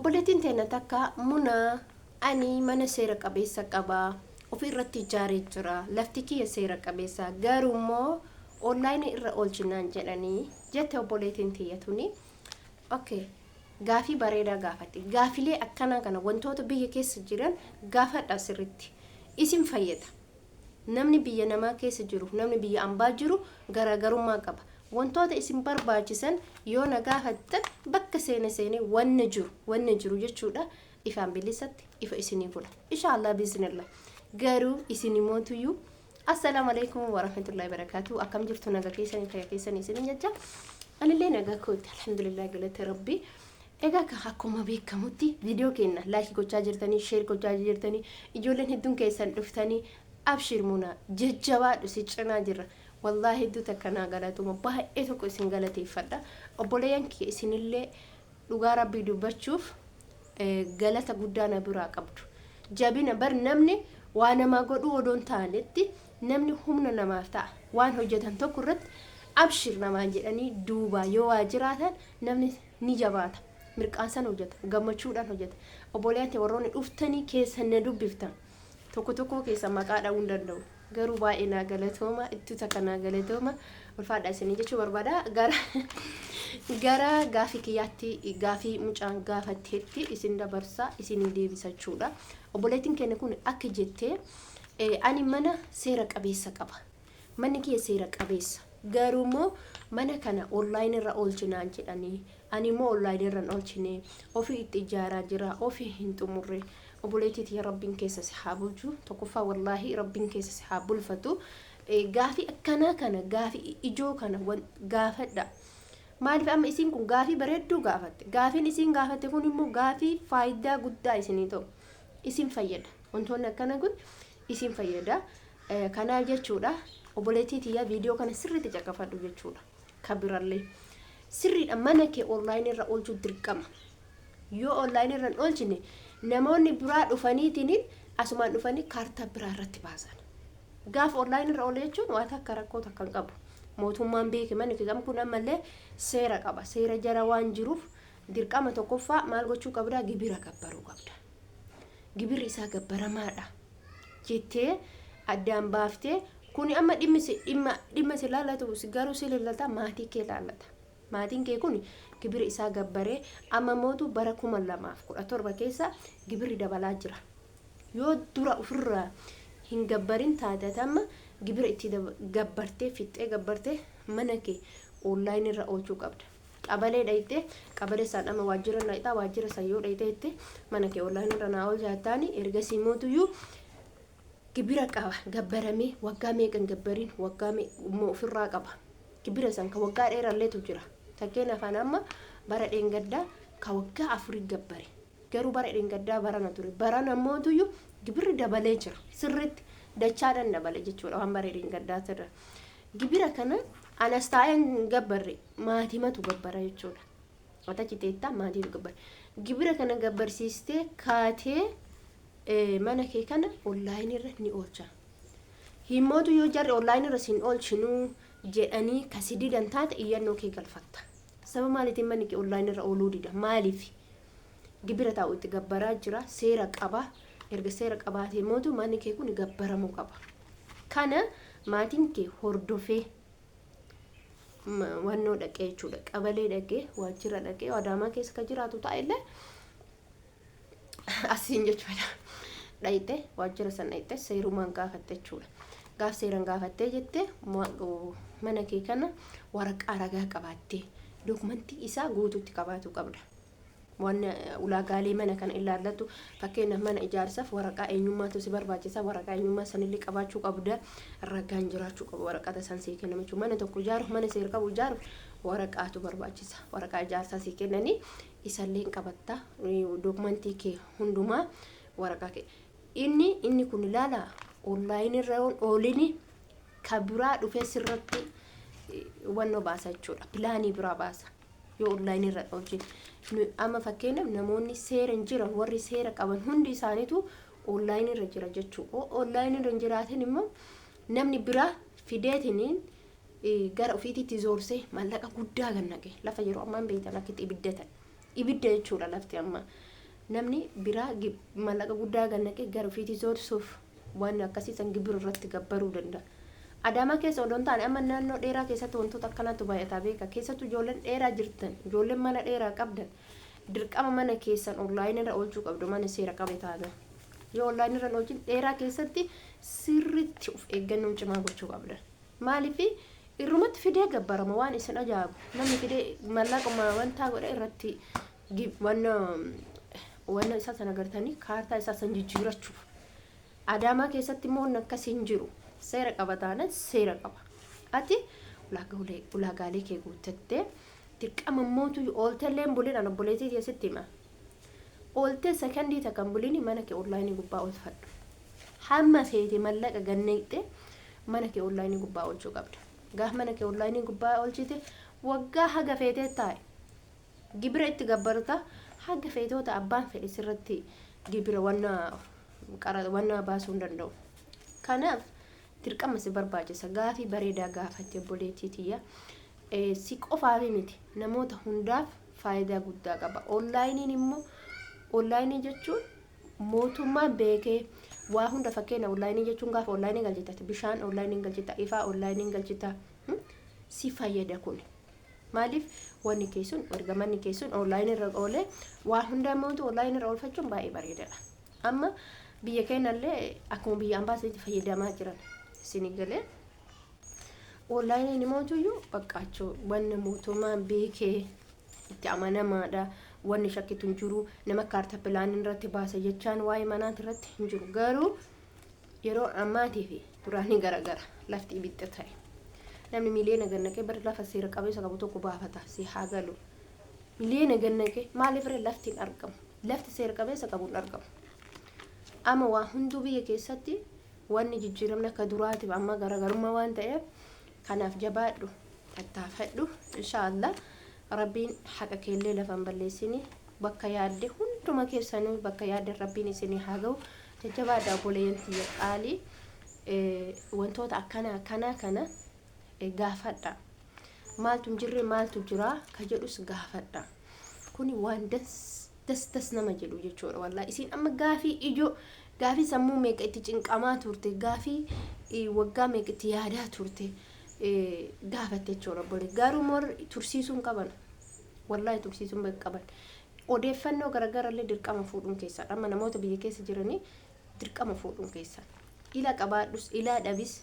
Obboleettiin teenna takka Munaa ani mana seera qabeessa qaba ofi irratti ijaaree jira lafti kiyya seera qabeessa garuu immoo online irra oolchi naan jedhanii jette obboleettiin tiyya tuni. Ok gaafii bareedaa gaafatte gaafilee akkanaa kana wantoota biyya keessa jiran gaafadhaa sirritti isin fayyada. Namni biyya namaa keessa jiruuf namni biyya ambaa jiru garaagarummaa qaba. Wantoota isin barbaachisan yoo na gaafattan bakka seene seenee wanna jiru wanna jiru jechuudha ifaan bilisatti ifa isinii godha. Inshaa Allah biiznillah. Garuu isin imootuyyuu Assalaamu alaikum warahmatullahi wabarakatuh. Akkam jirtu naga keessanii fayya keessanii isinin jecha. Anillee nagaa kooti alhamdulillah galata rabbii. Egaa ka akkuma beekamutti viidiyoo keenya laayikii gochaa jirtanii sheer gochaa jirtanii ijoolleen hedduun keessan dhuftanii abshir munaa jajjabaadhu si cinaa jirra wallaahi hedduu takka naa galatuma baay'ee tokko isin galateeffadha obboleeyyan kiyya isinillee dhugaa rabbii dubbachuuf galata guddaa na biraa qabdu jabina bar namni waa namaa godhuu odoo hin taanetti namni humna namaaf ta'a waan hojjetan tokko irratti abshir namaan jedhanii duubaa yoo waa jiraatan namni ni jabaata. Mirqaansan hojjeta. Gammachuudhaan hojjeta. Obboleeyyan tee warroonni dhuftanii keessan na dubbiftan tokko tokkoo keessan maqaa dha'uu hin danda'u. Garuu baay'ee naa galatooma. Ittuu takka naa galatooma. Ulfaadha isinii jechuu barbaada. Gara gara gaafii kiyyaatti gaafii mucaan gaafatteetti isin dabarsa isinii deebisa jechuudha. Obboleettiin keenya kun akka jettee ani mana seera qabeessa qaba. Manni kiyya seera qabeessa. Garuu immoo mana kana online irra oolchi naan jedhanii ani immoo online irra hin oolchine ofii itti ijaaraa jira ofii hin xumurre. Obboleettii tiyya Rabbiin keessa si haa bulchu. Tokkoffaa wallaahi Rabbiin keessa si haa bulfatu. Gaafii akkanaa kana gaafii ijoo kana gaafadha. Maaliif amma isiin kun gaafii bareedduu gaafatte. Gaafiin isiin gaafatte kun immoo gaafii faayidaa guddaa isinii ta'u. Isin fayyada. Wantoonni akkana kun isin fayyada. Kanaaf jechuudha obboleettii tiyya viidiyoo kana sirriitti caqafadhu jechuudha. Ka birallee. Sirriidha mana kee online irra oolchuu dirqama. Yoo online irra hin oolchine namoonni biraa dhufaniitiin asumaan dhufanii kaartaa biraa irratti baasan. Gaafa online irra oole jechuun waa takka rakkoo takka hin qabu. Mootummaan beeke manni kee kun ammallee seera qaba. Seera jara waan jiruuf dirqama tokkoffaa maal gochuu qabda gibira gabbaruu qabda. Gibirri isaa gabbaramaadha jettee addaan baaftee kuni amma dhimmi si dhimma dhimma si laallatu si garuu si laallata maatii kee laallata. Maatiin kee kun gibira isaa gabbaree amma mootu bara 2017 keessa gibirri dabalaa jira. Yoo dura ofirraa hin gabbarin taate ati amma gibira itti gabbartee fixxee gabbartee mana kee online irra oolchuu qabda. Qabalee dhayxee qabalee isaan amma waajjira dhayxaa waajjira san yoo dhayxee itti mana kee online irra naa oolcha jettaani ergasii mootuyyuu gibira qaba gabbaramee waggaa meeqa hin gabbariin waggaa immoo ofirraa qaba. Gibira san ka waggaa dheeralleetu jira. Fakkeenyaaf ani amma bara dheengaddaa ka waggaa afurii gabbare. Garuu bara dheengaddaa barana ture. Barana mootuyyuu gibirri dabalee jira. Sirriitti dachaadhaan dabale jechuudha waan bara dheengaddaatirra. Gibira kana anas taa'ee hin gabbarre maatimatu gabbara jechuudha. Ati achi teettaa maatiitu gabbara. Gibira kana gabbarsiistee kaatee mana kee kana onlaayinii irra ni oolcha. Himmootu yoo jarri onlaayinii irra sin oolchinuu jedhanii ka si didan taate iyyannoo kee galfatta. Sababa maaliitiin manni kee onlaayinii irra ooluu dida? Maaliif? Gibira taa'u itti gabbaraa jira, seera qaba. Erga seera qabaatee mootu manni kee kun gabbaramuu qaba. Kana maatiin kee hordofee wannoo dhaqee jechuudha. Qabalee dhaqee, waajjira dhaqee, Adaamaa keessa ka jiraatu ta'ellee asiin jechuudha. Dhayxe waajjira san dhayxe seerumaan gaafatte jechuudha. Gaaf seeran gaafattee jette mana kee kana waraqaa ragaa qabaattee dokumentii isaa guutuutti qabaatu qabda. Waan ulaagaalee mana kana ilaallatu fakkeenyaaf mana ijaarsaaf waraqaa eenyummaatu si barbaachisa. Waraqaa eenyummaa sanillee qabaachuu qabda. Ragaan jiraachuu qaba waraqata san sii kennama jechuudha. Mana tokko ijaaruuf mana seera qabu ijaaruuf waraqaatu barbaachisa. Waraqaa ijaarsaa sii kennanii isallee hin qabatta. Dokumentii kee hundumaa waraqaa kee. Inni kun ilaala onlaayinii irra yoon oolini ka biraa dhufee sirratti hubannoo baasa jechuudha. Pilaanii biraa baasa. Yoo onlaayinii irra oolchine. Amma fakkeenyaaf namoonni seera hin jiran warri seera qaban hundi isaaniitu onlaayinii irra jira jechuudha. Onlaayinii irra hin jiraatin immoo namni biraa fideetiniin gara ofiitiitti zoorsee maallaqa guddaa gannaqe lafa yeroo ammaan beektan akka itti ibiddatan. Ibidda jechuudha lafti amma. Namni biraa mallaqa guddaa gannaqee gara ofiitii zoorsuuf waan akkasii san gibira irratti gabbaruu danda'a. Adaamaa keessa odoo hin taane amma naannoo dheeraa keessatti wantoota akkanaatu baay'ataa beeka. Keessattuu ijoolleen dheeraa jirtan, ijoolleen mana dheeraa qabdan dirqama mana keessan onlaayinii irra oolchuu qabdu mana seera qabe taana. Yoo onlaayinii irra hin oolchin dheeraa keessatti sirriitti of eeggannoon cimaa gochuu qabdan. Maaliif irrumatti fidee gabbarama waan isin ajaa'ibu. Namni fidee mallaquma wantaa godhe irratti wanna isaa sana gartanii kaartaa isaa san jijjiirachuuf. Adaamaa keessatti immoo wanni akkasii hin jiru. Seera qaba taanaan seera qaba. Ati ulaagaalee kee guuttattee dirqama mootu ooltellee hin bulin an obboleettii tiyya sitti hima. Ooltee sekondii takka hin bulini mana kee onlaayinii gubbaa oolfadhu. Hamma feete mallaqa ganneeqxee mana kee onlaayinii gubbaa oolchuu qabda. Gaaf mana kee onlaayinii gubbaa oolchite waggaa haga feetee taa'e. Gibira itti gabbarta haga feetoota abbaan fedhe sirratti gibira wanna qara wanna baasuu hin danda'u. Kanaaf dirqama si barbaachisa. Gaafii bareedaa gaafatte obboleettii tiyya. Si qofaafi miti namoota hundaaf faayidaa guddaa qaba. Onlaayiniin immoo onlaayinii jechuun mootummaan beekee waa hunda fakkeenya onlaayinii jechuun gaafa onlaayinii galchita bishaan onlaayinii galchita ifaa onlaayinii galchita si fayyada kun. Maaliif wanni kee sun erga manni kee sun onlaayinii irra oolee waa hundaa mootu onlaayinii irra oolfachuun baay'ee bareedaadha. Amma biyya keenyallee akkuma biyya ambaasiitti fayyadamaa jiran isinii galee onlaayiniin mootuyyuu baqqaachuu wanni mootummaan beekee itti amanamaadha. Wanni shakkitu hin jiru nama kaarta pilaanii irratti baasa jechaan waa'ee manaati irratti hin jiru. Garuu yeroo ammaatii fi duraanii garagara lafti ibidda ta'e. Namni miliyoona gannaqee bari lafa seera qabeessa qabu tokko baafata si haa galu. Miliyoona gannaqee maaliif irra lafti hin argamu? Lafti seera qabeessa qabu hin argamu. Amma waa hunduu biyya keessatti wanni jijjiiramni akka duraatiif amma garaagarummaa waan ta'eef kanaaf jabaadhu tattaafadhu inshaallah rabbiin haqa keellee lafa hin balleessini bakka yaadde hunduma keessanuu bakka yaadde rabbiin isinii haa ga'u jajjabaadha obboleeyyan tiyya qaalii wantoota akkana akkanaa kana gaafadha maaltu hin jirre maaltu jira ka jedhus gaafadha kuni waan das das das nama jedhu jechuudha wallaahi isin amma gaafii ijoo gaafii sammuu meeqa itti cinqamaa turte gaafii waggaa meeqa itti yaadaa turte gaafatte jechuudha obbolee garuu moor tursiisuu hin qaban wallaahi tursiisuu hin qaban odeeffannoo garagarallee dirqama fuudhuun keessaa amma namoota biyya keessa jiranii dirqama fuudhuun keessaa ila qabaadhus ilaa dhabis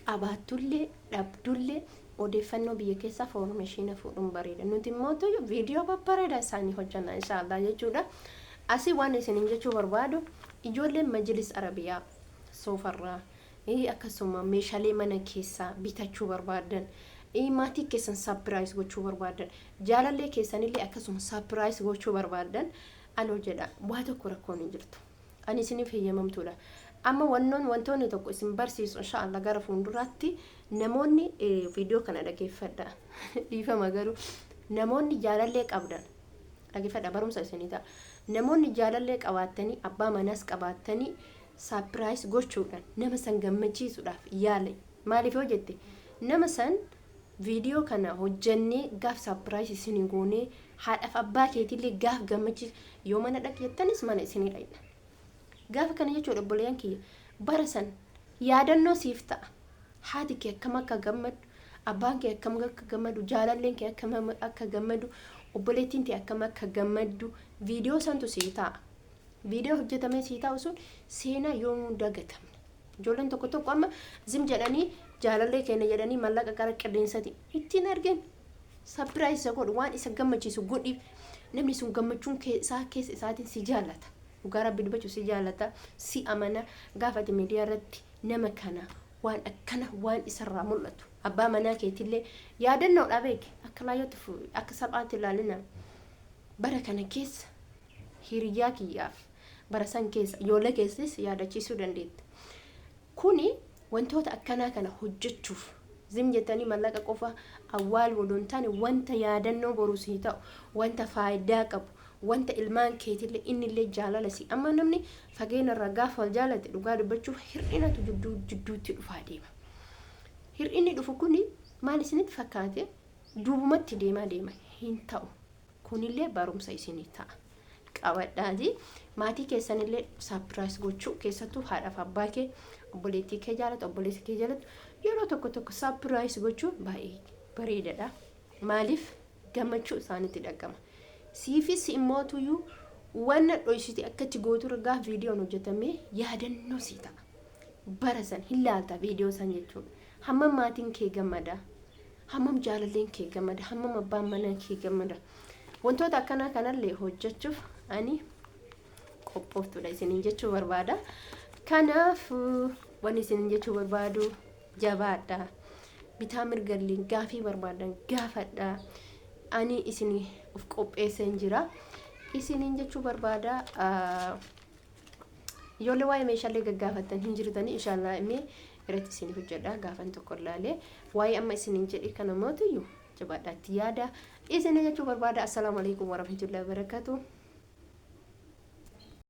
qabaattullee dhabdullee odeeffannoo biyya keessaa foormeeshiina fuudhuun bareeda. Nuti immoo viidiyoo babbareedaa isaanii hojjanna inshaallah jechuudha. Asii waan isiniin jechuu barbaadu ijoolleen majlis arabiyaa soofarraa akkasuma meeshaalee mana keessaa bitachuu barbaadan maatii keessan surprise gochuu barbaadan jaalallee keessanillee akkasuma surprise gochuu barbaadan aloo jedha waa tokko rakkoon hin jirtu. Ani isiniif heeyyamamtuudha. Amma wannoon wantoonni tokko isin barsiisu inshaallah gara fuulduraatti namoonni viidiyoo kana dhageeffadha. Dhiifama garuu namoonni jaalallee qabdan dhageeffadha barumsa isinii ta'a. Namoonni jaalallee qabaattanii abbaa manaas qabaattanii surprise gochuudhaan nama san gammachiisuudhaaf yaale. Maaliif yoo jette nama san viidiyoo kana hojjannee gaaf surprise isinii goonee haadhaaf abbaa keetillee gaaf gammachiisu yoo mana dhaqi jettanis mana isinii dhaqna. Gaafa kana jechuudha obboleeyyan kiyya bara san yaadannoo siif ta'a. Haati kee akkam akka gammaddu, abbaan kee akkam akka gammadu, jaalalleen kee akkam akka gammadu, obboleettiin kee akkam akka gammaddu viidiyoo santu sii ta'a. Viidiyoo hojjetamee sii taa'u sun seenaa yoomuu dagatamne. Ijoolleen tokko tokko amma zim jedhanii jaalallee keenya jedhanii mallaqa gara qilleensati ittiin argan. Surprise isa godhu waan isa gammachiisu godhiif namni sun gammachuun isaa keessa isaatiin si jaallata. Dhugaa rabbi dubbachuu si jaallata si amana gaafate miidiyaa irratti nama kana waan akkana waan isarraa mul'atu abbaa manaa keetillee yaadannoodha beeke akka laayyootti akka salphaatti ilaalina bara kana keessa hiriyaa kiyyaaf bara san keessa ijoollee keessas yaadachiisuu dandeetta. Kuni wantoota akkanaa kana hojjechuuf zim jettanii mallaqa qofa awwaaluu odoo hin taane wanta yaadannoo boruu sii ta'u wanta faayidaa qabu wanta ilmaan keetillee innillee jaalala si amma namni fageenya irraa gaafa wal jaalate dhugaa dubbachuuf hir'inatu jidduu jidduutti dhufaa deema. Hir'inni dhufu kuni maal isinitti fakkaate duubumatti deemaa deema. Hin ta'u. Kunillee barumsa isinii ta'a. Qabadhaati. Maatii keessanillee surprise gochuu, keessattuu haadhaaf abbaa kee, obboleettii kee jaalatu, obboleessi kee jaalatu, yeroo tokko tokko surprise gochuun baay'ee bareedaadha. Maaliif? Gammachuu isaanitti dhagama. Siifis immootuyyuu wanna dhoysite akkatti gootu gaafa viidiyoon hojjetamee yaadannoo sii ta'a. Bara san hin laalta viidiyoo san jechuudha. Hammam maatiin kee gammada? Hammam jaalalleen kee gammada? Hammam abbaan manaa kee gammada? Wantoota akkanaa kanallee hojjechuuf ani qophooftuudha isiniin jechuu barbaada. Kanaaf wanni isiniin jechuu barbaadu, jabaadha. Bitaa mirgallee gaafii barbaadan gaafadha. Ani isin of qopheesseen jira. Isiniin jechuu barbaada. Ijoollee waa'ee meeshaalee gaggaafattan hin jirtanii, inshaallah imee irratti isin hojjedha gaafan tokko ilaalee waa'ee amma isiniin jedhe kana mootiyyuu jabaadhaatti yaada isiniin jechuu barbaada. Assalaamu alaikum warahmatullahi wabarakatuh.